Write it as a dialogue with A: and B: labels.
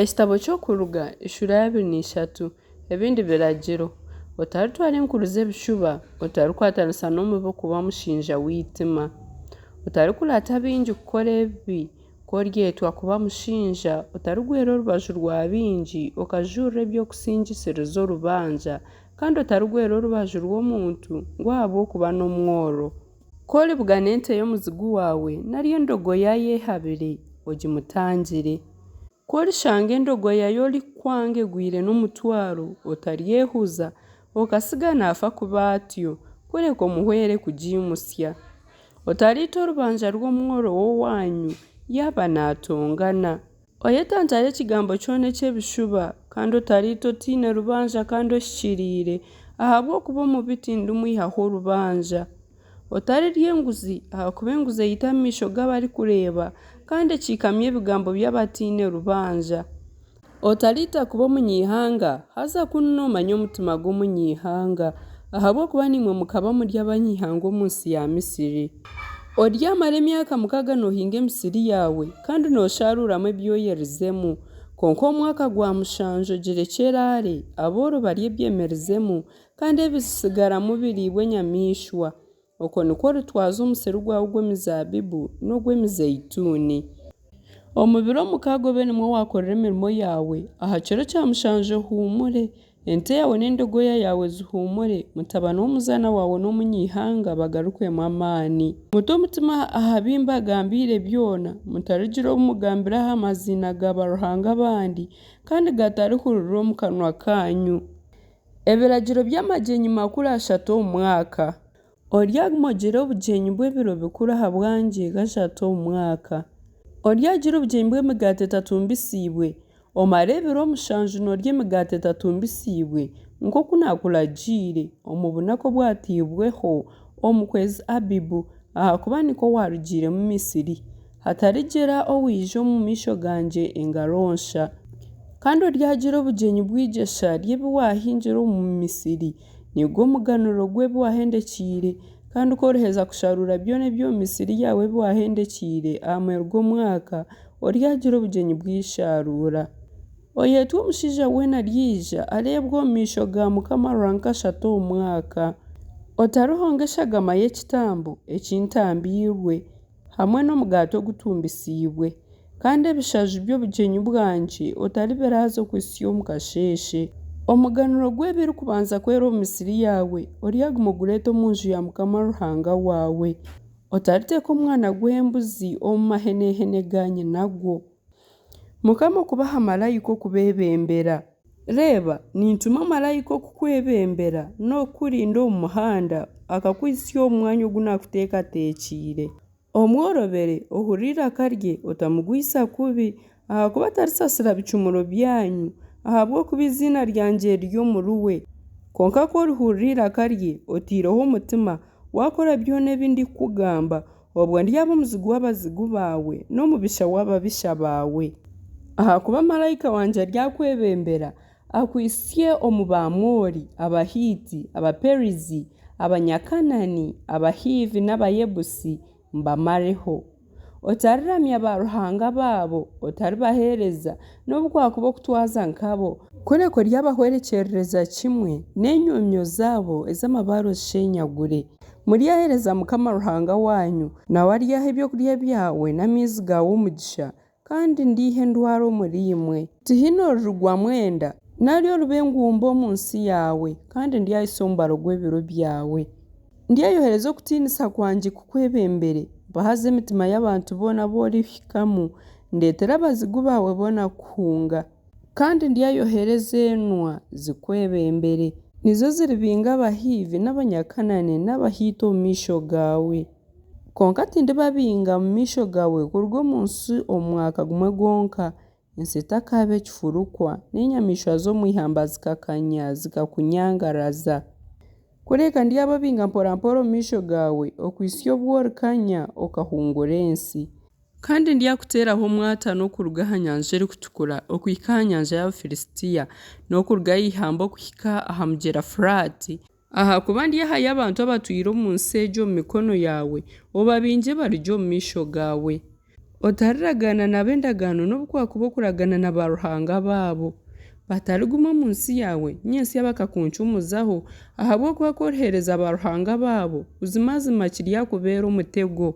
A: Ekitabo ky'Okuruga eshuura ya 23. Ebindi biragiro. Otaritwara enkuru z'ebishuba, otarikwatanisa n'omubi kuba omushinja w'eitima. Otarikurata baingi kukora ebibi, ku oryetwa kuba mushinja, otarigwera orubaju rwa baingi okajurira eby'okusingisiriza orubanja, kandi otarigwera orubaju rw'omuntu ngu ahabw'okuba n'omworo. Ku oribugana ente y'omuzigu waawe nari endogoya ye ehabire, ogimutangire. Ku orishanga endogoya y'orikukwanga egwire n'omutwaro, otaryehuza, okatsiga naafa kubi atyo, kureka omuhwere kugiimutsya. Otariita orubanja rw'omworo w'owaanyu, yaaba naatongana. Oyetantare ekigambo kyona eky'ebishuba, kandi otariita otaine rubanja kandi ohikiriire, ahabw'okuba omubi tindimwihaho rubanja. Otarirya enguzi, ahakuba enguzi eita amaisho g'abarikureeba, kandi ekiikamya ebigambo by'abataine rubanja. Otariita kubi omunyaihanga, haza kunu noomanya omutima gw'omunyaihanga, ahabw'okuba naimwe mukaba muri abanyaihanga omu nsi ya Misiri. Oryamara emyaka mukaaga noohinga emisiri yaawe, kandi noosharuuramu ebi oyerizemu. Kwonka omu mwaka gwa mushanju ogirekye eraare, abooro barye ebyemerizemu, kandi ebiritsigaramu biriibwe enyamaishwa. Okwo nikwo oritwaza omusiri gwawe ogw'emizaabibu n'ogw'emizeituuni. Omu biro mukaaga obe nimwo waakorera emirimo yaawe, aha kiro kya mushanju ohuumure, ente yaawe n'endogoya yaawe zihuumure, mutabani w'omuzaana waawe n'omunyaihanga bagarukwemu amaani. Mute omutima aha bi mbagambiire byona, mutarigira obu mugambira aha maziina ga baaruhanga abandi, kandi gatarihurirwa omu kanwa kaanyu. Ebiragiro by'amagyenyi makuru ashatu omu mwaka. Oryaguma ogire obugyenyi bw'ebiro bikuru ahabwangye gashatu omu mwaka. Oryagira obugyenyi bw'emigaati etatumbisiibwe, omare ebiro mushanju noorya emigaati etatumbisiibwe, nk'oku naakuragiire, omu bunaku obwatairweho, omu kwezi Abibu, ahakuba nikwo waarugiiremu Misiri. Hatarigira owaija omu maisho gangye engaro nsha. Kandi oryagira obugyenyi bw'eigyesha ry'ebi waahingire omu misiri, nigwo muganuro gw'ebi waahendekyeire. Kandi ku oriheza kushaaruura byona eby'omu misiri yaawe ebi waahendekyeire aha muheru gw'omwaka, oryagira obugyenyi bw'eishaaruura. Oyetwe omushaija weena aryaija areebwe omu maisho ga Mukama Ruhanga kashatu omu mwaka. Otarihonga eshagama y'ekitambo eki ntambiirwe. hamwe n'omugaati ogutumbisiibwe. Kandi ebishaju by'obugyenyi bwangye otaribiraaza okuhitsya omu kasheeshe. Omuganuro gw'ebirikubanza kwera omu misiri yaawe, oryaguma ogureete omu nju ya Mukama Ruhanga waawe. Otariteeka omwana gw'embuzi omu mahenehene ga nyinagwo. Mukama okubaha maraika okubeebembera. Reeba, nintuma maraika okukwebembera n'okukurinda omu muhanda, akakuhitsya omu mwanya ogu naakuteekateekyeire. Omworobere, ohurire eiraka rye, otamugwisa kubi, ahakuba tarisaasira bicumuro byanyu, ahabw'okuba eiziina ryangye riri omuriwe. Kwonka ku orihurira eiraka rye otaireho omutima, waakora byona ebi ndikukugamba, Obwo ndyaba omuzigu w'abazigu baawe, n'omubisha w'ababisha baawe. Ahakuba maraika wangye aryakwebembera, akuhitsye omu Baamori, Abahiiti, Abaperizi, Abanyakanaani, Abahiivi n'Abayebusi, mbamareho. Otariramya baaruhanga baabo, otaribaheereza, nobu kwakuba okutwaza nkabo. Kureka oryabahwerekyerereza kimwe, n'enyomyo zaabo ez'amabaare ozisheenyagure. Muryaheereza Mukama Ruhanga waanyu, nawe aryaha ebyokurya byawe n'amaizi gaawe omugisha, kandi ndiiha endwara omuriimwe. Tihaine orirugwamu enda, nari oriba engumba omu nsi yaawe, kandi ndyahitsya omubaro gw'ebiro byawe. Ndyayohereza okutiinisa kwangye kukwebembere, mpahaze emitima y'abantu boona abu orihikamu, ndeetere abazigu baawe boona kukuhunga. Kandi ndyayohereza enwa zikwebembere. Nizo ziribinga Abahiivi n'Abanyakanaani n'Abahiiti omu maisho gaawe. Kwonka tindibabinga mu maisho gaawe kuruga omu nsi omu mwaka gumwe gwonka, ensi etakaaba ekifurukwa, n'enyamaishwa z'omu ihamba zikakanya zikakunyangaraza. Kureka ndyababinga mporampora omu maisho gaawe, okuhitsya obu orikanya okahungura ensi. Kandi ndyakuteeraho omwatano okuruga aha Nyanja Erikutukura okuhika aha Nyanja y'Abafilistia, n'okuruga aha ihamba okuhika aha Mugyera Furaati. Ahakuba ndyahayo abantu abatwire omu nsi egyo omu mikono yaawe, obabingye barugye omu maisho gaawe. Otariragaana nabo endagaano nobu kwakuba okuragaana na baaruhanga baabo. Batariguma omu nsi yaawe, nyentsya bakakuncumuzaho, ahabw'okuba ku oriheereza baaruhanga baabo, buzimazima kiryakubeera omutego.